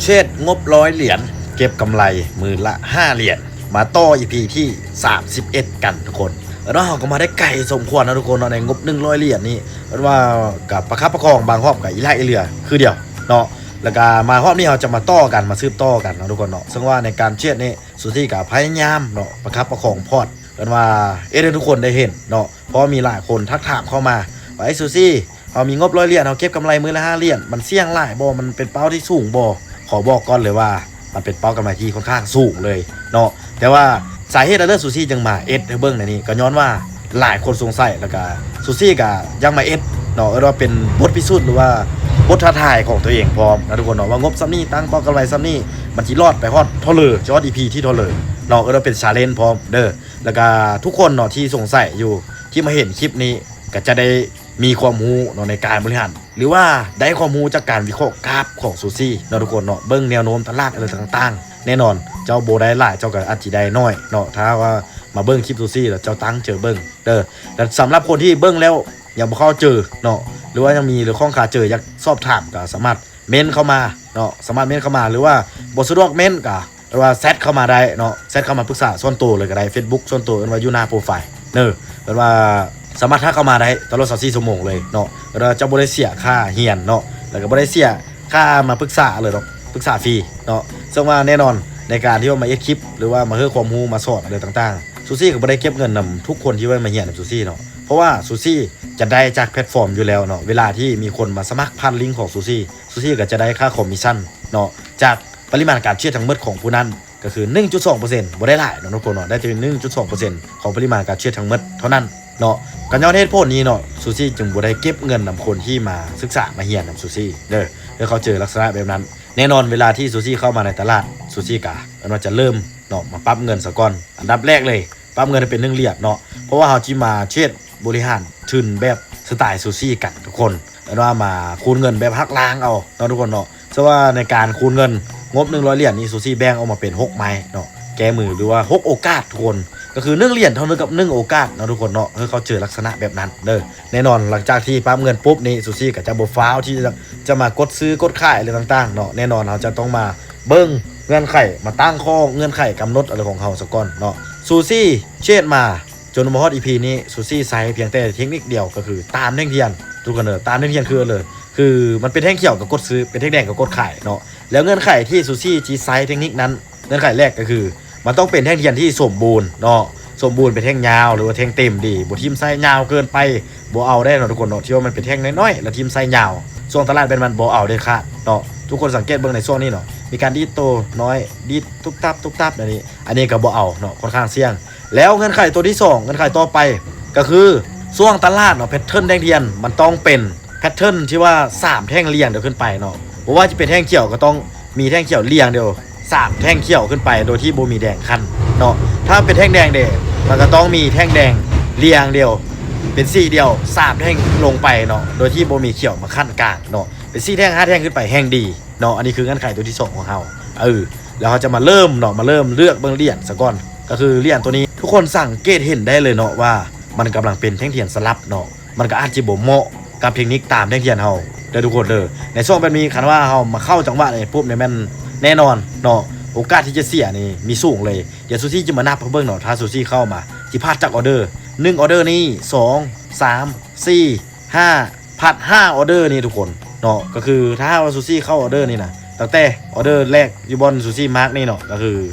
ເທຣດງົບຮ້ອຍຫຼຽນ ເກັບກຳໄລມື້ລະຫ້າຫຼຽນ ມາຕໍ່ອີພີທີສາມສິບເອັດກັນທຸກຄົນ. ແລ້ວເຮົາກໍມາໄດ້ໄກສົມຄວນເນາະທຸກຄົນເນາະ ໃນງົບໜຶ່ງຮ້ອຍຫຼຽນນີ້ ເອີ້ນວ່າກໍປະຄັບປະຄອງ ບາງຮອບກໍອີຫຼ້າອີເຫຼືອຄືດຽວເນາະ. ແລ້ວກໍມາຮອບນີ້ເຮົາຈະມາຕໍ່ກັນ ມາສືບຕໍ່ກັນເນາະທຸກຄົນເນາະ. ເຊິ່ງວ່າໃນການເທຣດນີ້ ຊູຊີກໍພະຍາຍາມເນາະ ປະຄັບປະຄອງພອດ ເອີ້ນວ່າເຮັດໃຫ້ທຸກຄົນໄດ້ເຫັນເນາະ. ເພາະມີຫຼາຍຄົນທັກຖາມເຂົ້າມາວ່າ ເອີຍ ຊູຊີ ເຮົາມີງົບຮ້ອຍຫຼຽນ ເຮົາເກັບກຳໄລມື້ລະຫ້າຫຼຽນ ມັນສ່ຽງຫຼາຍບໍ່? ມັນເປັນເປົ້າທີ່ສູງບໍ່? ຂໍບອກກ່ອນເລີຍວ່າ ມັນເປັນເປົ້າກຳໄລທີ່ຄ່ອນຂ້າງສູງເລີຍເນາະ. ແຕ່ວ່າສາເຫດອັນເລີດ ຊູຊີຈຶ່ງມາເອັດໃຫ້ເບິ່ງໃນນີ້ ກໍຍ້ອນວ່າຫຼາຍຄົນສົງໄສ ແລ້ວກະຊູຊີກະຢາກມາເອັດເນາະ ເອີ້ນວ່າເປັນບົດພິສູດ ຫຼືວ່າບົດທ້າທາຍຂອງຕົວເອງພ້ອມນະທຸກຄົນເນາະ ວ່າງົບສ່ຳນີ້ ຕັ້ງເປົ້າກຳໄລສ່ຳນີ້ ມັນຊິລອດໄປຮອດເທົ່າເລີ ຊິຮອດອີພີທີ່ເທົ່າເລີເນາະ. ເອີ້ນວ່າເປັນ challenge ພ້ອມເດີ. ແລ້ວກະທຸກຄົນເນາະທີ່ສົງໄສຢູ່ ທີ່ມາເຫັນຄລິບນີ້ ກະຈະໄດ້ ມີຄວາມຮູ້ເນາະໃນການບໍລິຫານ ຫຼືວ່າໄດ້ຄວາມຮູ້ຈາກການວິເຄາະກາບຂອງຊູຊີເນາະທຸກຄົນເນາະ. ເບິ່ງແນວໂນ້ມຕະຫຼາດ ອະໄລຕ່າງໆ ແນ່ນອນເຈົ້າບໍ່ໄດ້ຫຼາຍ ເຈົ້າກໍອາດຊິໄດ້ໜ້ອຍເນາະ ຖ້າວ່າມາເບິ່ງຄລິບຊູຊີແລ້ວເຈົ້າຕັ້ງໃຈເບິ່ງເດີ. ແລ້ວສຳລັບຄົນທີ່ເບິ່ງແລ້ວຍັງບໍ່ເຂົ້າໃຈເນາະ ຫຼືວ່າຍັງມີເລື່ອງຂ້ອງຄາໃຈ ຢາກສອບຖາມ ກໍສາມາດເມັ້ນເຂົ້າມາເນາະ ສາມາດເມັ້ນເຂົ້າມາ ຫຼືວ່າບໍ່ສະດວກເມັ້ນກໍ ຫຼືວ່າແຊັດເຂົ້າມາໄດ້ເນາະ ແຊັດເຂົ້າມາປຶກສາສ່ວນໂຕເລີຍກໍໄດ້ ເຟສບຸກສ່ວນໂຕ ເອີ້ນວ່າຢູ່ໜ້າໂປຣໄຟເດີ. ເອີ້ນວ່າສາມາດທັກເຂົ້າມາໄດ້ຕະຫຼອດຊາວສີ່ຊົ່ວໂມງເລີຍເນາະ ແລ້ວເຈົ້າບໍ່ໄດ້ເສຍຄ່າຮຽນເນາະ ແລ້ວກໍບໍ່ໄດ້ເສຍຄ່າມາປຶກສາເລີຍເນາະ ປຶກສາຟຣີເນາະ. ເຊິ່ງວ່າແນ່ນອນໃນການທີ່ວ່າມາເຮັດຄລິບ ຫຼືວ່າມາໃຫ້ຄວາມຮູ້ ມາສອນອະໄລຕ່າງໆ ຊູຊີກໍບໍ່ໄດ້ເກັບເງິນນຳທຸກຄົນທີ່ວ່າມາຮຽນນຳຊູຊີເນາະ ເພາະວ່າຊູຊີຈະໄດ້ຈາກແພລດຟອມຢູ່ແລ້ວເນາະ. ເວລາທີ່ມີຄົນມາສະໝັກຜ່ານລິ້ງຂອງຊູຊີ ຊູຊີກໍຈະໄດ້ຄ່າຄອມມິດຊັນເນາະ ຈາກ ປະລິມານການເທຣດທັງໝົດຂອງຜູ້ນັ້ນກໍຄືໜຶ່ງຈຸດສອງເປີເຊັນ ບໍ່ໄດ້ຫຼາຍເນາະທຸກຄົນເນາະ ໄດ້ແຕ່ໜຶ່ງຈຸດສອງເປີເຊັນຂອງປະລິມານການເທຣດທັງໝົດເທົ່ານັ້ນເນາະ. ກໍຍ້ອນເຫດຜົນນີ້ເນາະ ຊູຊີຈຶ່ງບໍ່ໄດ້ເກັບເງິນນຳຄົນທີ່ມາສຶກສາມາຮຽນນຳຊູຊີເດີ ເພື່ອເຂົ້າໃຈລັກສະນະແບບນັ້ນ. ແນ່ນອນເວລາທີ່ຊູຊີເຂົ້າມາໃນຕະຫຼາດ ຊູຊີກະ ເອີ້ນວ່າຈະເລີ່ມເນາະ ມາປັບເງິນສາກ່ອນ ອັນດັບແລກເລີຍ ປັບເງິນໃຫ້ເປັນໜຶ່ງຫຼຽນເນາະ ເພາະວ່າເຮົາຊິມາເທຣດ ບໍລິຫານທຶນແບບສະໄຕຊູຊີກັນທຸກຄົນ ເອີ້ນວ່າມາຄູນເງິນແບບຫັກລ້າງເອົາເນາະທຸກຄົນເນາະ. ເຊິ່ງວ່າໃນການຄູນເງິນງົບໜຶ່ງຮ້ອຍຫຼຽນນີ້ ຊູຊີແບ່ງອອກມາເປັນຫົກໄມ້ເນາະ ແກ້ມື ຫຼືວ່າຫົກໂອກາດທຸກຄົນ ກໍຄືໜຶ່ງຫຼຽນເທົ່າກັບໜຶ່ງໂອກາດເນາະທຸກຄົນເນາະ ໃຫ້ເຂົ້າໃຈລັກສະນະແບບນັ້ນເດີ. ແນ່ນອນຫຼັງຈາກທີ່ປັບເງິນປຸບນີ້ ຊູຊີກໍຈະບໍ່ຟ້າວທີ່ຈະ ຈະມາກົດຊື້ກົດຂາຍ ຫຼືຕ່າງໆເນາະ ແນ່ນອນເຮົາຈະຕ້ອງມາເບິ່ງເງື່ອນໄຂ ມາຕັ້ງຂໍ້ເງື່ອນໄຂກຳນົດອະໄລຂອງເຮົາສາກ່ອນເນາະ. ຊູຊີເທຣດມາ ຈົນມາຮອດອີພີນີ້ ຊູຊີໃຊ້ພຽງແຕ່ເທັກນິກດຽວ ກໍຄືຕາມແທ່ງທຽນ ທຸກຄົນເດີ. ຕາມແທ່ງທຽນຄືເລີຍ ຄືມັນເປັນແທ່ງຂຽວກໍກົດຊື້ ເປັນແທ່ງແດງກໍກົດຂາຍເນາະ. ແລ້ວເງື່ອນໄຂທີ່ຊູຊີຊິໃຊ້ເທັກນິກນັ້ນ ເງື່ອນໄຂແລກກໍຄື ມັນຕ້ອງເປັນແທ່ງທຽນທີ່ສົມບູນເນາະ ສົມບູນ ເປັນແທ່ງຍາວ ຫຼືວ່າແທ່ງເຕັມດີ ບໍ່ຖິ້ມໄຊຍາວເກີນໄປ ບໍ່ເອົາໄດ້ເນາະທຸກຄົນເນາະ. ທີ່ວ່າມັນເປັນແທ່ງນ້ອຍໆ ແລ້ວຖິ້ມໄຊຍາວ ຊ່ວງຕະຫຼາດແບບນັ້ນບໍ່ເອົາເດັດຂາດເນາະ. ທຸກຄົນສັງເກດເບິ່ງໃນຊ່ວງນີ້ເນາະ ມີການດີດໂຕນ້ອຍ ດີດຕຸບຕັບ ຕຸບຕັບ ອັນນີ້ ອັນນີ້ກໍບໍ່ເອົາເນາະ ຄ່ອນຂ້າງສ່ຽງ. ແລ້ວເງື່ອນໄຂຕົວທີສອງ ເງື່ອນໄຂຕໍ່ໄປ ກໍຄືຊ່ວງຕະຫຼາດເນາະ ແພັດເທີນແທ່ງທຽນມັນຕ້ອງເປັນແພັດເທີນທີ່ວ່າສາມແທ່ງລຽງດຽວຂຶ້ນໄປເນາະ. ບໍ່ວ່າຈະເປັນແທ່ງຂຽວກໍຕ້ອງມີແທ່ງຂຽວລຽງດຽວ ສາມແທ່ງຂຽວຂຶ້ນໄປ ໂດຍທີ່ບໍ່ມີແດງຂັ້ນເນາະ. ຖ້າເປັນແທ່ງແດງເດ ມັນກໍຕ້ອງມີແທ່ງແດງລຽງດຽວ ເປັນສີ່ດຽວ ສາມແທ່ງລົງໄປເນາະ ໂດຍທີ່ບໍ່ມີຂຽວມາຂັ້ນກາງເນາະ. ເປັນສີ່ແທ່ງ ຫ້າແທ່ງຂຶ້ນໄປແຮ່ງດີເນາະ. ອັນນີ້ຄືເງື່ອນໄຂຕົວທີສອງຂອງເຮົາ ເອີ ແລ້ວເຮົາຈະມາເລີ່ມເນາະ ມາເລີ່ມເລືອກເບິ່ງຫຼຽນສາກ່ອນ. ກໍຄືຫຼຽນຕົວນີ້ ທຸກຄົນສັງເກດເຫັນໄດ້ເລີຍເນາະວ່າ ມັນກຳລັງເປັນແທ່ງທຽນສະຫຼັບເນາະ ມັນກໍອາດຈະບໍ່ເໝາະກັບເທັກນິກຕາມແທ່ງທຽນເຮົາເດີທຸກຄົນເດີ. ໃນຊ່ວງແບບນີ້ ຄັນວ່າເຮົາມາເຂົ້າຈັງຫວະນີ້ປຸບນີ້ ແມ່ນແນ່ນອນເນາະ ໂອກາດທີ່ຈະເສຍນີ້ມີສູງເລີຍ. ດຽວຊູຊີຈະມານັບໃຫ້ເບິ່ງເນາະ ຖ້າຊູຊີເຂົ້າມາ ຊິພາດຈັກອໍເດີ? ໜຶ່ງອໍເດີນີ້ ສອງ ສາມ ສີ່ ຫ້າ ພາດຫ້າອໍເດີນີ້ທຸກຄົນເນາະ. ກໍຄືຖ້າຫາກວ່າຊູຊີເຂົ້າອໍເດີນີ້ນະ ຕັ້ງແຕ່ອໍເດີແລກຢູ່ບ່ອນຊູຊີມາກນີ້ເນາະ ກໍຄື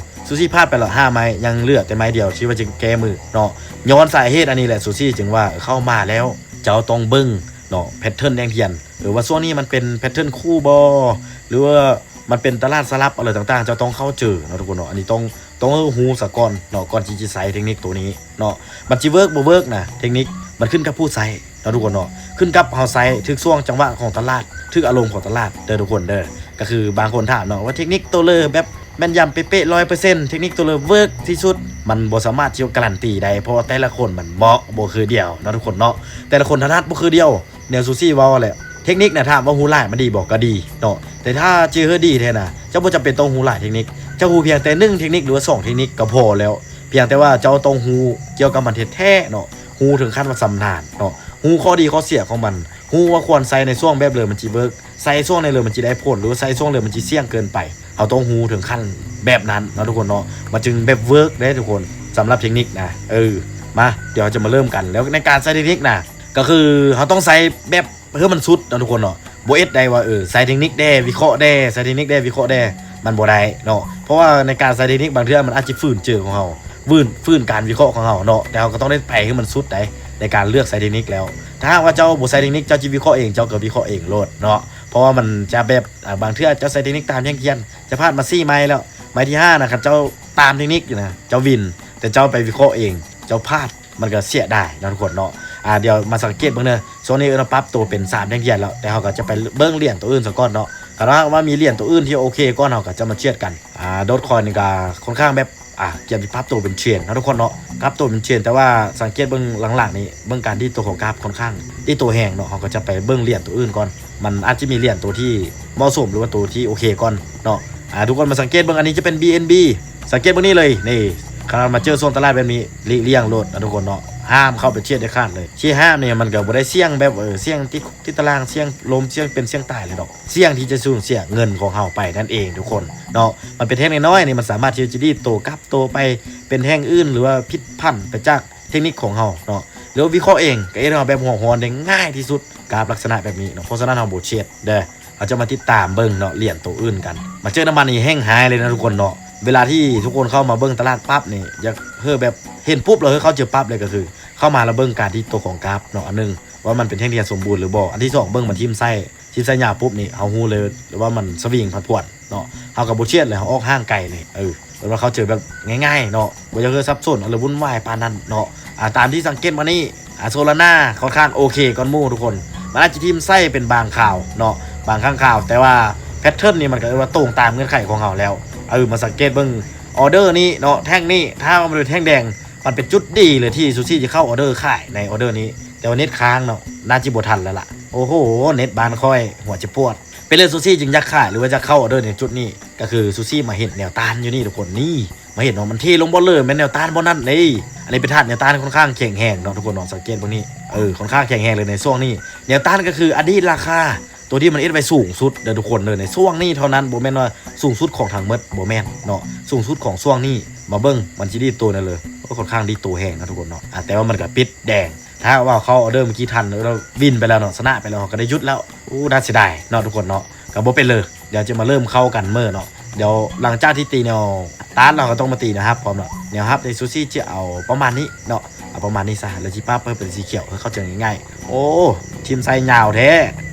ຊູຊີພາດໄປແລ້ວຫ້າໄມ້ ຍັງເຫຼືອແຕ່ໄມ້ດຽວທີ່ວ່າຈະແກ້ມືເນາະ. ຍ້ອນສາເຫດອັນນີ້ແຫຼະ ຊູຊີຈຶ່ງວ່າເຂົ້າມາແລ້ວ ເຈົ້າຕ້ອງເບິ່ງເນາະ ແພັດເທີນແດງທຽນ ຫຼືວ່າຊ່ວງນີ້ມັນເປັນແພັດເທີນຄູ່ບໍ່ ຫຼືວ່າມັນເປັນຕະຫຼາດສະຫຼັບອະໄລຕ່າງໆ ເຈົ້າຕ້ອງເຂົ້າໃຈເນາະທຸກຄົນເນາະ. ອັນນີ້ຕ້ອງ ຕ້ອງຮູ້ສາກ່ອນເນາະ ກ່ອນທີ່ຈະໃຊ້ເທັກນິກໂຕນີ້ເນາະ. ມັນຊິເວີກບໍ່ເວີກນະ ເທັກນິກມັນຂຶ້ນກັບຜູ້ໃຊ້ ເນາະທຸກຄົນເນາະ ຂຶ້ນກັບເຮົາໃຊ້ຖືກຊ່ວງຈັງຫວະຂອງຕະຫຼາດ ຖືກອາລົມຂອງຕະຫຼາດເດີທຸກຄົນເດີ. ກໍຄືບາງຄົນຖາມເນາະວ່າເທັກນິກໂຕເລີແບບແມ່ນຢຳເປະໆ ຮ້ອຍເປີເຊັນ ເທັກນິກໂຕເລີເວີກທີ່ສຸດ ມັນບໍ່ສາມາດທີ່ຈະກາຣັນຕີໄດ້ ເພາະວ່າແຕ່ລະຄົນມັນເໝາະບໍ່ຄືດຽວເນາະທຸກຄົນເນາະ ແຕ່ລະຄົນຖະໜັດບໍ່ຄືດຽວ. ແນວຊູຊີເວົ້າແຫຼະ ເທັກນິກນະ ຖາມວ່າຮູ້ຫຼາຍມັນດີບໍ່? ກໍດີເນາະ ແຕ່ຖ້າຈະໃຫ້ດີແທ້ນະ ເຈົ້າບໍ່ຈຳເປັນຕ້ອງຮູ້ຫຼາຍເທັກນິກ ເຈົ້າຮູ້ພຽງແຕ່ໜຶ່ງເທັກນິກ ຫຼືວ່າສອງເທັກນິກກໍພໍແລ້ວ. ພຽງແຕ່ວ່າເຈົ້າຕ້ອງຮູ້ກ່ຽວກັບມັນແທ້ໆເນາະ ຮູ້ເຖິງຂັ້ນວ່າຊຳນານເນາະ ຮູ້ຂໍ້ດີຂໍ້ເສຍຂອງມັນ ຮູ້ວ່າຄວນໃສ່ໃນຊ່ວງແບບເລີມັນຊິເວີກ, ໃສ່ຊ່ວງໃດເລີມັນຊິໄດ້ຜົນ ຫຼືວ່າໃສ່ຊ່ວງເລີມັນຊິສ່ຽງເກີນໄປ. ເຮົາຕ້ອງຮູ້ເຖິງຂັ້ນແບບນັ້ນເນາະທຸກຄົນເນາະ, ມັນຈຶ່ງແບບເວີກເດ້ທຸກຄົນ. ສຳລັບເທັກນິກນະ ເອີ ມາ ດຽວເຮົາຈະມາເລີ່ມກັນ. ແລ້ວໃນການໃສ່ເທັກນິກນະ ກໍຄືເຮົາຕ້ອງໃສ່ແບບ ເອີ ມັນສຸດເນາະທຸກຄົນເນາະ. ບໍ່ເຮັດໄດ້ວ່າ ເອີ ໃສ່ເທັກນິກແດ່ ວິເຄາະແດ່ ໃສ່ເທັກນິກແດ່ ວິເຄາະແດ່ ມັນບໍ່ໄດ້ເນາະ. ເພາະວ່າໃນການໃສ່ເທັກນິກບາງເທື່ອມັນອາດຈະຝືນເຈີຂອງເຮົາ ຝືນ ຝືນການວິເຄາະຂອງເຮົາເນາະ. ແຕ່ເຮົາກໍຕ້ອງໄດ້ໄປໃຫ້ມັນສຸດໃດ ໃນການເລືອກໃສ່ເທັກນິກແລ້ວ. ຖ້າຫາກວ່າເຈົ້າບໍ່ໃສ່ເທັກນິກ ເຈົ້າຈະວິເຄາະເອງ ເຈົ້າກໍວິເຄາະເອງໂລດເນາະ. ເພາະວ່າມັນຈະແບບ ອາ ບາງເທື່ອເຈົ້າໃສ່ເທັກນິກຕາມແທ່ງທຽນ ຈະຜ່ານມາສີ່ໄມ້ແລ້ວ ໄມ້ທີຫ້ານະ ຄັນເຈົ້າຕາມເທັກນິກຢູ່ນະ ເຈົ້າວິນ ແຕ່ເຈົ້າໄປວິເຄາະເອງ ເຈົ້າພາດ ມັນກໍເສຍດາຍເນາະທຸກຄົນເນາະ. ອາ ດຽວມາສັງເກດເບິ່ງເດີ ຊ່ວງນີ້ເອີ້ນວ່າປັບໂຕເປັນສາມແທ່ງທຽນແລ້ວ ແຕ່ເຮົາກໍຈະໄປເບິ່ງຫຼຽນໂຕອື່ນສາກ່ອນເນາະ. ຄັນວ່າເຮົາວ່າມີຫຼຽນໂຕອື່ນທີ່ໂອເຄກ່ອນ ເຮົາກໍຈະມາເທຣດກັນ. ອາ ໂດຈຄອຍນີ້ກໍຄ່ອນຂ້າງແບບ ອາ ກຽມຊິປັບໂຕເປັນເທຣນເນາະທຸກຄົນເນາະ, ປັບໂຕເປັນເທຣນ. ແຕ່ວ່າສັງເກດເບິ່ງຫຼັງໆນີ້ ເບິ່ງການດີດໂຕຂອງກາບຄ່ອນຂ້າງດີດໂຕແຮງເນາະ. ເຮົາກໍຈະໄປເບິ່ງຫຼຽນໂຕອື່ນກ່ອນ ມັນອາດຈະມີຫຼຽນໂຕທີ່ເໝາະສົມ ຫຼືວ່າໂຕທີ່ໂອເຄກ່ອນເນາະ. ອາ ທຸກຄົນມາສັງເກດເບິ່ງ ອັນນີ້ຈະເປັນ ບີເອັນບີ ສັງເກດເບິ່ງນີ້ເລີຍ ນີ້ ຄັນວ່າມາເຈີໂຊນຕະຫຼາດແບບນີ້ ຫຼີກລ່ຽງໂລດນະທຸກຄົນເນາະ, ຫ້າມເຂົ້າໄປເທຣດເດັດຂາດເລີຍ. ທີ່ຫ້າມນີ້ມັນກໍບໍ່ໄດ້ສ່ຽງແບບ ເອີ ສ່ຽງຕິດຄຸກຕິດຕາລາງ ສ່ຽງລົ້ມ ສ່ຽງເປັນສ່ຽງຕາຍເລີຍດອກ, ສ່ຽງທີ່ຈະສູນເສຍເງິນຂອງເຮົາໄປນັ້ນເອງທຸກຄົນເນາະ. ມັນເປັນແທ່ງນ້ອຍໆນີ້ ມັນສາມາດທີ່ຈະດີດໂຕກັບໂຕໄປເປັນແທ່ງອື່ນ ຫຼືວ່າຜິດຜັນໄປຈາກເທັກນິກຂອງເຮົາເນາະ, ຫຼືວ່າວິເຄາະເອງ ກໍເຮັດໃຫ້ເຮົາແບບຫົວຮ້ອນໄດ້ງ່າຍທີ່ສຸດ ກາບລັກສະນະແບບນີ້ເນາະ. ເພາະສະນັ້ນເຮົາບໍ່ເທຣດເດີ. ເຮົາຈະມາຕິດຕາມເບິ່ງເນາະ ຫຼຽນໂຕອື່ນກັນ. ມາເຈີນ້ຳມັນນີ້ແຮ່ງຮ້າຍເລີຍນະທຸກຄົນເນາະ. ເວລາທີ່ທຸກຄົນເຂົ້າມາເບິ່ງຕະຫຼາດປັບນີ້ ຢາກເຮີ້ແບບເຫັນປຸບແລ້ວເຮີ້ເຂົ້າເຈີປັບເລີຍ ກໍຄືເຂົ້າມາແລ້ວເບິ່ງການດີດໂຕຂອງກາບເນາະ. ອັນໜຶ່ງ ວ່າມັນເປັນແທ່ງທຽນສົມບູນຫຼືບໍ່. ອັນທີສອງ ເບິ່ງມັນຖິ້ມໃສ່ ຖິ້ມໃສ່ຍາວປຸບນີ້ ເຮົາຮູ້ເລີຍວ່າມັນສະວິງຜັນຜວນເນາະ. ເຮົາກໍບໍ່ເທຣດເລີຍ ເຮົາອອກຫ່າງໄກເລີຍ. ເອີ ເພິ່ນວ່າເຂົ້າເຈີແບບງ່າຍໆເນາະ, ບໍ່ຢາກເຮັດສັບສົນ ຫຼື ວຸ່ນວາຍປານນັ້ນເນາະ. ອາ ຕາມທີ່ສັງເກດມານີ້ ອາ ໂຊລານາ ຂ້ອນຂ້າງໂອເຄກ່ອນໝູ່ທຸກຄົນ. ມັນອາດຈະຖິ້ມໃສ່ເປັນບາງຄາວເນາະ ບາງຄັ້ງຄາວ, ແຕ່ວ່າແພັດເທີນນີ້ມັນກໍເອີ້ນວ່າຕົງຕາມເງື່ອນໄຂຂອງເຮົາແລ້ວ. ເອີ ມາສັງເກດເບິ່ງອໍເດີນີ້ເນາະ, ແທ່ງນີ້ ຖ້າວ່າມັນເປັນແທ່ງແດງ ມັນເປັນຈຸດດີເລີຍທີ່ຊູຊີຈະເຂົ້າອໍເດີຂາຍໃນອໍເດີນີ້, ແຕ່ວ່າເນັດຄ້າງເນາະ ໜ້າຈະບໍ່ທັນແລ້ວລະ. ໂອ້ໂຫ ເນັດບ້ານຂ້ອຍຫົວຈະປວດ. ເປັນເລື່ອງຊູຊີຈຶ່ງຢາກຂາຍ ຫຼືວ່າຢາກເຂົ້າອໍເດີໃນຈຸດນີ້ ກໍຄືຊູຊີມາເຫັນແນວຕ້ານຢູ່ນີ້ທຸກຄົນ. ນີ້ ມາເຫັນເນາະ ມັນເທລົງບໍ່ເລີ ແມ່ນແນວຕ້ານບໍ່ນັ້ນເດ້. ອັນນີ້ເປັນທາດແນວຕ້ານຂ້ອນຂ້າງແຂງແຮງເນາະທຸກຄົນເນາະ. ສັງເກດເບິ່ງນີ້ ເອີ ຂ້ອນຂ້າງແຂງແຮງເລີຍໃນຊ່ວງນີ້. ແນວຕ້ານກໍຄືອະດີດລາຄາ ໂຕທີ່ມັນເຮັດໄວ້ສູງສຸດເດີທຸກຄົນເດີ ໃນຊ່ວງນີ້ເທົ່ານັ້ນ. ບໍ່ແມ່ນວ່າສູງສຸດຂອງທັງໝົດ ບໍ່ແມ່ນເນາະ, ສູງສຸດຂອງຊ່ວງນີ້. ມາເບິ່ງມັນຊິດີດໂຕແນວເລີ. ໂອ້ ຂ້ອນຂ້າງດີດໂຕແຮງເນາະທຸກຄົນເນາະ. ອາ ແຕ່ວ່າມັນກໍປິດແດງ. ຖ້າວ່າເຮົາເຂົ້າອໍເດີມື້ກີ້ທັນ ເຮົາວິນໄປແລ້ວເນາະ ຊະນະໄປແລ້ວ ເຮົາກໍໄດ້ຢຸດແລ້ວ. ໂອ້ ໜ້າເສຍດາຍເນາະທຸກຄົນເນາະ. ກໍບໍ່ເປັນເລີຍ ດຽວຈະມາເລີ່ມເຂົ້າກັນເມີ້ເນາະ. ດຽວຫຼັງຈາກທີ່ຕີແນວຕ້ານແລ້ວ ເຮົາກໍຕ້ອງມາຕີແນວຮັບພ້ອມເນາະ. ແນວຮັບໃນຊູຊີຈະເອົາປະມານນີ້ເນາະ, ເອົາປະມານນີ້ຊະ ແລ້ວຊິປັບໃຫ້ເປັນສີຂຽວ ເພື່ອເຂົ້າໃຈງ່າຍໆ. ໂອ້ ຖິ້ມໃສ່ຍາວແທ້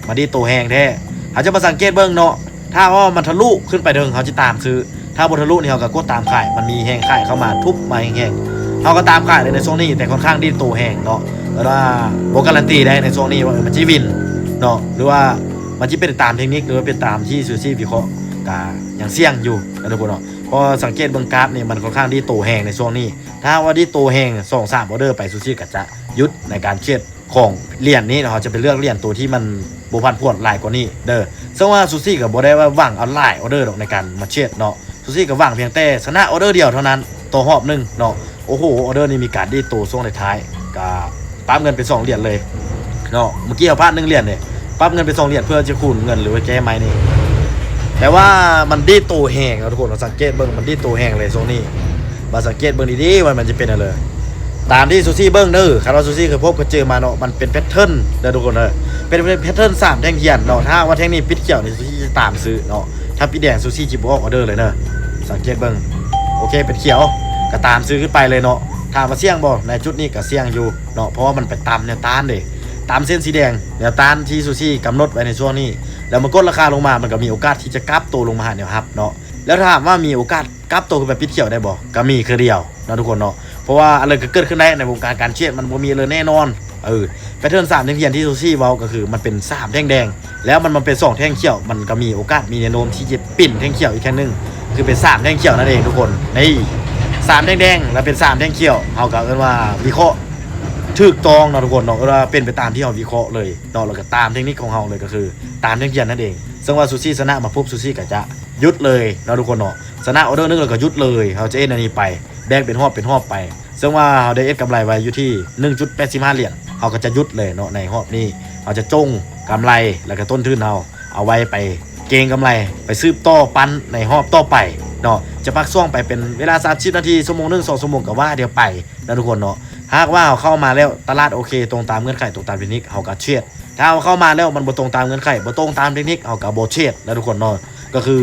ມາດີດໂຕແຮງແທ້. ເຮົາຈະມາສັງເກດເບິ່ງເນາະ, ຖ້າວ່າມັນທະລຸຂຶ້ນໄປເທິງ ເຮົາຈະຕາມຊື້, ຖ້າບໍ່ທະລຸນີ້ ເຮົາກໍກົດຕາມຂາຍ. ມັນມີແຮງຂາຍເຂົ້າມາທຸບມາແຮງໆ ເຮົາກໍຕາມຂາຍເລີຍໃນຊ່ວງນີ້, ແຕ່ຂ້ອນຂ້າງດີດໂຕແຮງເນາະ. ແຕ່ວ່າບໍ່ກາຣັນຕີໄດ້ໃນຊ່ວງນີ້ວ່າ ເອີ ມັນຈະວິນເນາະ ຫຼືວ່າ ມັນຈະເປັນໄປຕາມເທັກນິກ ຫຼືວ່າເປັນຕາມທີ່ຊູຊີວິເຄາະ ກະຍັງສ່ຽງຢູ່ນະທຸກຄົນເນາະ. ເພາະສັງເກດເບິ່ງກາບນີ້ ມັນຂ້ອນຂ້າງດີດໂຕແຮງໃນຊ່ວງນີ້. ຖ້າວ່າດີດໂຕແຮງສອງສາມອໍເດີໄປ ຊູຊີກໍຈະຢຸດໃນການເທຣດຂອງຫຼຽນນີ້ເນາະ. ເຮົາຈະໄປເລືອກຫຼຽນໂຕທີ່ມັນບໍ່ຜັນຜວນຫຼາຍກວ່ານີ້ເດີ. ເຊິ່ງວ່າຊູຊີກໍບໍ່ໄດ້ວ່າຫວັງເອົາຫຼາຍອໍເດີດອກໃນການມາເທຣດເນາະ. ຊູຊີກໍຫວັງພຽງແຕ່ຊະນະອໍເດີດຽວເທົ່ານັ້ນຕໍ່ຮອບໜຶ່ງເນາະ. ໂອ້ໂຫ ອໍເດີນີ້ມີການດີດໂຕຊ່ວງທ້າຍໆ ກະປັບເງິນເປັນສອງຫຼຽນເລີຍເນາະ. ເມື່ອກີ້ເຮົາພາດໜຶ່ງຫຼຽນເດ້ ປັບເງິນເປັນສອງຫຼຽນ ເພື່ອຈະຄູນເງິນ ຫຼືວ່າແກ້ໄມ້ນີ້. ແຕ່ວ່າມັນດີດໂຕແຮງເນາະທຸກຄົນ, ເຮົາສັງເກດເບິ່ງ ມັນດີດໂຕແຮງເລີຍຊ່ວງນີ້. ມາສັງເກດເບິ່ງດີໆ ວ່າມັນຈະເປັນແນວໃດ. ຕາມທີ່ຊູຊີເບິ່ງເດີ, ຄັນວ່າຊູຊີເຄີຍພົບເຄີຍເຈີມາເນາະ, ມັນເປັນແພັດເທີນເດີທຸກຄົນເດີ, ເປັນ ເປັນແພັດເທີນສາມແທ່ງທຽນເນາະ. ຖ້າຫາກວ່າແທ່ງນີ້ປິດຂຽວນີ້ ຊູຊີຈະຕາມຊື້ເນາະ, ຖ້າປິດແດງ ຊູຊີຈະບໍ່ອອກອໍເດີເລີຍເນາະ. ສັງເກດເບິ່ງ ໂອເຄ ເປັນຂຽວ ກໍຕາມຊື້ຂຶ້ນໄປເລີຍເນາະ. ຖາມວ່າສ່ຽງບໍ່? ໃນຈຸດນີ້ກໍສ່ຽງຢູ່ເນາະ, ເພາະວ່າມັນໄປຕາມແນວຕ້ານເດ້, ຕາມເສັ້ນສີແດງ ແນວຕ້ານທີ່ຊູຊີກຳນົດໄວ້ໃນຊ່ວງນີ້, ແລ້ວມັນກົດລາຄາລົງມາ ມັນກໍມີໂອກາດທີ່ຈະກັບໂຕລົງມາຫາແນວຮັບເນາະ. ແລ້ວຖາມວ່າມີໂອກາດ ກັບໂຕຂຶ້ນໄປປິດຂຽວໄດ້ບໍ່? ກໍມີຄືດຽວເນາະທຸກຄົນເນາະ, ເພາະວ່າອະໄລກໍເກີດຂຶ້ນໄດ້ໃນວົງການການເທຣດ, ມັນບໍ່ມີເລີຍແນ່ນອນ. ເອີ ແພັດເທີນສາມແທ່ງທຽນທີ່ຊູຊີເວົ້າ ກໍຄືມັນເປັນສາມແທ່ງແດງ ແລ້ວມັນມາເປັນສອງແທ່ງຂຽວ, ມັນກໍມີໂອກາດ ມີແນວໂນ້ມທີ່ຈະປິ່ນແທ່ງຂຽວອີກແທ່ງໜຶ່ງ, ຄືເປັນສາມແທ່ງຂຽວນັ້ນເອງທຸກຄົນ. ນີ້ ສາມແທ່ງແດງ ແລ້ວເປັນສາມແທ່ງຂຽວ, ເຮົາກໍເອີ້ນວ່າວິເຄາະຖືກຕ້ອງເນາະທຸກຄົນເນາະ, ເອີ້ນວ່າເປັນໄປຕາມທີ່ເຮົາວິເຄາະເລີຍເນາະ, ແລ້ວກໍຕາມເທັກນິກຂອງເຮົາເລີຍ, ກໍຄືຕາມແທ່ງທຽນນັ້ນເອງ. ເຊິ່ງວ່າຊູຊີຊະນະມາປຸບ ຊູຊີກໍຈະຢຸດເລີຍເນາະທຸກຄົນເນາະ, ຊະນະອໍເດີໜຶ່ງແລ້ວກໍຢຸດເລີຍ, ເຮົາຈະເຮັດແນວນີ້ໄປ ແບ່ງເປັນຮອບເປັນຮອບໄປ, ເຊິ່ງວ່າເຮົາໄດ້ເຮັດກຳໄລໄວ້ຢູ່ທີ່ໜຶ່ງຈຸດແປດສິບຫ້າຫຼຽນ ເຮົາກໍຈະຢຸດເລີຍເນາະ. ໃນຮອບນີ້ເຮົາຈະຈົ່ງກຳໄລ ແລ້ວກໍຕົ້ນທຶນເຮົາ ເອົາໄວ້ໄປເກັງກຳໄລ ໄປສືບຕໍ່ປັ່ນໃນຮອບຕໍ່ໄປເນາະ. ຈະພັກຊ່ວງໄປເປັນເວລາສາມສິບນາທີ ຊົ່ວໂມງໜຶ່ງ ສອງຊົ່ວໂມງກໍວ່າດຽວໄປນະທຸກຄົນເນາະ. ຫາກວ່າເຮົາເຂົ້າມາແລ້ວຕະຫຼາດໂອເຄ ຕົງຕາມເງື່ອນໄຂ ຕົງຕາມເທກນິກ ເຮົາກໍເທຣດ. ຖ້າເຮົາເຂົ້າມາແລ້ວມັນບໍ່ຕົງຕາມເງື່ອນໄຂ ບໍ່ຕົງຕາມເທກນິກ ເຮົາກໍບໍ່ເທຣດນະທຸກຄົນເນາະ. ກໍຄື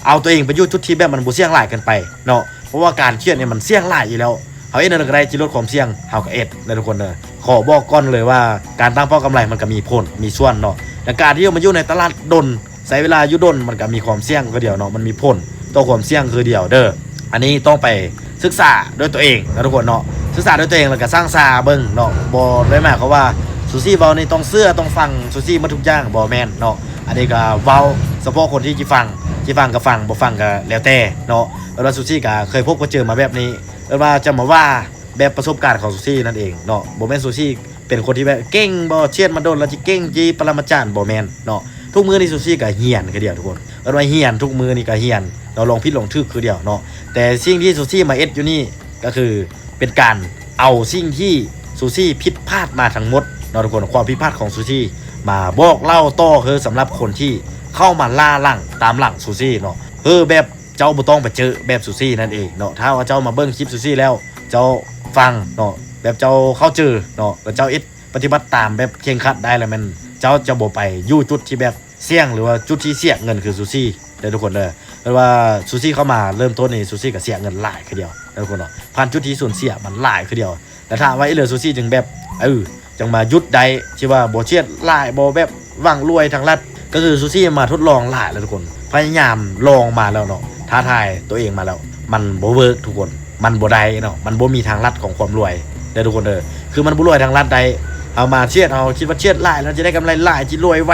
ເອົາຕົວເອງໄປຢູ່ຈຸດທີ່ແບບມັນບໍ່ສ່ຽງຫຼາຍເກີນໄປເນາະ. ເພາະວ່າການເທຣດນີ້ມັນສ່ຽງຫຼາຍຢູ່ແລ້ວ ເຮົາເຮັດແນວໃດກໍໄດ້ທີ່ລົດຄວາມສ່ຽງ ເຮົາກໍເຮັດນະທຸກຄົນເດີ. ຂໍບອກກ່ອນເລີຍວ່າການຕັ້ງເປົ້າກຳໄລມັນກໍມີຜົນມີສ່ວນເນາະ. ແລະການທີ່ເຮົາມາຢູ່ໃນຕະຫຼາດດົນ ໃຊ້ເວລາຢູ່ດົນ ມັນກໍມີຄວາມສ່ຽງຄືດຽວເນາະ ມັນມີຜົນຕໍ່ຄວາມສ່ຽງຄືດຽວເດີ. ອັນນີ້ຕ້ອງໄປສຶກສາດ້ວຍຕົວເອງນະທຸກຄົນເນາະ. ສຶກສາດ້ວຍຕົວເອງ ແລ້ວກໍຊັ່ງຊາເບິ່ງເນາະ. ບໍ່ໄດ້ໝາຍຄວາມວ່າຊູຊີເວົ້ານີ້ຕ້ອງເຊື່ອຕ້ອງຟັງຊູຊີໝົດທຸກຢ່າງ ບໍ່ແມ່ນເນາະ. ອັນນີ້ກໍເວົ້າສະເພາະຄົນທີ່ຊິຟັງ ຊິຟັງກໍຟັງ ບໍ່ຟັງກໍແລ້ວແຕ່ເນາະ. ເອີ້ນວ່າຊູຊີກໍເຄີຍພົບເຄີຍເຈີມາແບບນີ້ ເອີ້ນວ່າຈະມາວ່າແບບປະສົບການຂອງຊູຊີນັ້ນເອງເນາະ. ບໍ່ແມ່ນຊູຊີເປັນຄົນທີ່ແບບເກັ່ງບໍ່ ເທຣດມາດົນແລ້ວຊິເກັ່ງ ຊິປະລະມາຈານ ບໍ່ແມ່ນເນາະ. ທຸກມື້ນີ້ຊູຊີກໍຮຽນຄືດຽວທຸກຄົນ ເອີ້ນວ່າຮຽນ ທຸກມື້ນີ້ກໍຮຽນເນາະ ລອງຜິດລອງຖືກຄືດຽວເນາະ. ແຕ່ສິ່ງທີ່ຊູຊີມາເຮັດຢູ່ນີ້ ກໍຄືເປັນການເອົາສິ່ງທີ່ຊູຊີຜິດພາດມາທັງໝົດເນາະທຸກຄົນ ຄວາມຜິດພາດຂອງຊູຊີມາບອກເລົ່າຕໍ່ ຄືສຳລັບຄົນທີ່ເຂົ້າມາລ້າຫຼັງຕາມຫຼັງຊູຊີເນາະ. ຄືແບບເຈົ້າບໍ່ຕ້ອງໄປເຈີແບບຊູຊີນັ້ນເອງເນາະ. ຖ້າວ່າເຈົ້າມາເບິ່ງຄລິບຊູຊີແລ້ວ ເຈົ້າຟັງເນາະ ແບບເຈົ້າເຂົ້າເຈີເນາະ ແລ້ວເຈົ້າເຮັດປະຕິບັດຕາມແບບເຄັ່ງຄັດໄດ້ ແລ້ວແມ່ນເຈົ້າຈະບໍ່ໄປຢູ່ຈຸດທີ່ແບບສ່ຽງ ຫຼືວ່າຈຸດທີ່ເສຍເງິນຄືຊູຊີເດີທຸກຄົນເດີ. ເພາະວ່າຊູຊີເຂົ້າມາເລີ່ມຕົ້ນນີ້ ຊູຊີກໍເສຍເງິນຫຼາຍຄືດຽວເດີທຸກຄົນເນາະ. ຜ່ານຈຸດທີ່ສູນເສຍມັນຫຼາຍຄືດຽວ ແລ້ວຖ້າວ່າອີເລີຊູຊີຈຶ່ງແບບ ເອີ ຈັ່ງມາຢຸດໄດ້ ທີ່ວ່າບໍ່ເທຣດຫຼາຍ ບໍ່ແບບຫວັງລວຍທາງລັດ ກໍຄືຊູຊີມາທົດລອງຫຼາຍແລ້ວທຸກຄົນ ພະຍາຍາມລອງມາແລ້ວເນາະ ທ້າທາຍຕົວເອງມາແລ້ວ ມັນບໍ່ເວີກທຸກຄົນ ມັນບໍ່ໄດ້ເນາະ. ມັນບໍ່ມີທາງລັດຂອງຄວາມລວຍເດີທຸກຄົນເດີ. ຄືມັນບໍ່ລວຍທາງລັດໄດ້ ເຮົາມາເທຣດ ເຮົາຄິດວ່າເທຣດຫຼາຍແລ້ວຈະໄດ້ກຳໄລຫຼາຍ ຊິລວຍໄວ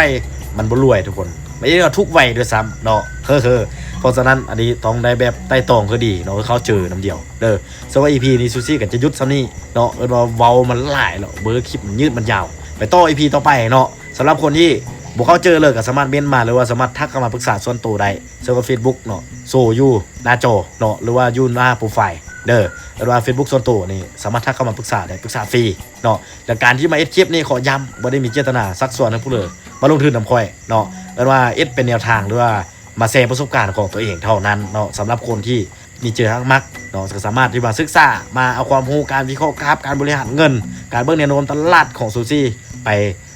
ມັນບໍ່ລວຍທຸກຄົນ ມັນເຮັດໃຫ້ເຮົາທຸກໄວດ້ວຍຊ້ຳເນາະ. ເອີ ເພາະສະນັ້ນອັນນີ້ຕ້ອງໄດ້ແບບໄຕ່ຕອງຄືດີເນາະ ຄືເຂົ້າເຈີນຳດຽວເດີ. ສຳລັບອີພີນີ້ຊູຊີກໍຈະຢຸດສ່ຳນີ້ເນາະ ເອີ້ນວ່າເວົ້າມັນຫຼາຍແລ້ວ ເບິ່ງຄລິບມັນຍືດມັນຍາວ ໄປຕໍ່ອີພີຕໍ່ໄປເນາະ. ສຳລັບຄົນທີ່ບໍ່ເຂົ້າເຈີເລີຍ ກໍສາມາດເມັ້ນມາ ຫຼືວ່າສາມາດທັກເຂົ້າມາປຶກສາສ່ວນໂຕໄດ້ ເຊິ່ງວ່າເຟສບຸກເນາະ ໂຊຢູ່ໜ້າຈໍເນາະ ຫຼືວ່າຢູ່ໜ້າໂປຣໄຟເດີ. ເອີ້ນວ່າເຟສບຸກສ່ວນໂຕນີ້ສາມາດທັກເຂົ້າມາປຶກສາໄດ້ ປຶກສາຟຣີເນາະ. ແລະການທີ່ມາເຮັດຄລິບນີ້ ຂໍຢ້ຳ ບໍ່ໄດ້ມີເຈດຕະນາຊັກຊວນໃຫ້ຜູ້ເລີຍມາລົງທຶນນຳຂ້ອຍເນາະ. ເອີ້ນວ່າເຮັດເປັນແນວທາງ ຫຼືວ່າມາແຊປະສົບການຂອງຕົວເອງເທົ່ານັ້ນເນາະ. ສຳລັບຄົນທີ່ມີເຈີຮັກມັກເນາະ ກໍສາມາດທີ່ມາສຶກສາ ມາເອົາຄວາມຮູ້ ການວິເຄາະກາບ ການບໍລິຫານເງິນ ການເບິ່ງແນວໂນ້ມຕະຫຼາດຂອງຊູຊີ ໄປ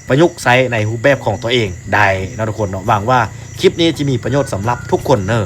ປະຍຸກໃຊ້ໃນຮູບແບບຂອງຕົວເອງໄດ້ເນາະທຸກຄົນເນາະ. ຫວັງວ່າຄລິບນີ້ຈະມີປະໂຫຍດສຳລັບທຸກຄົນເນີ.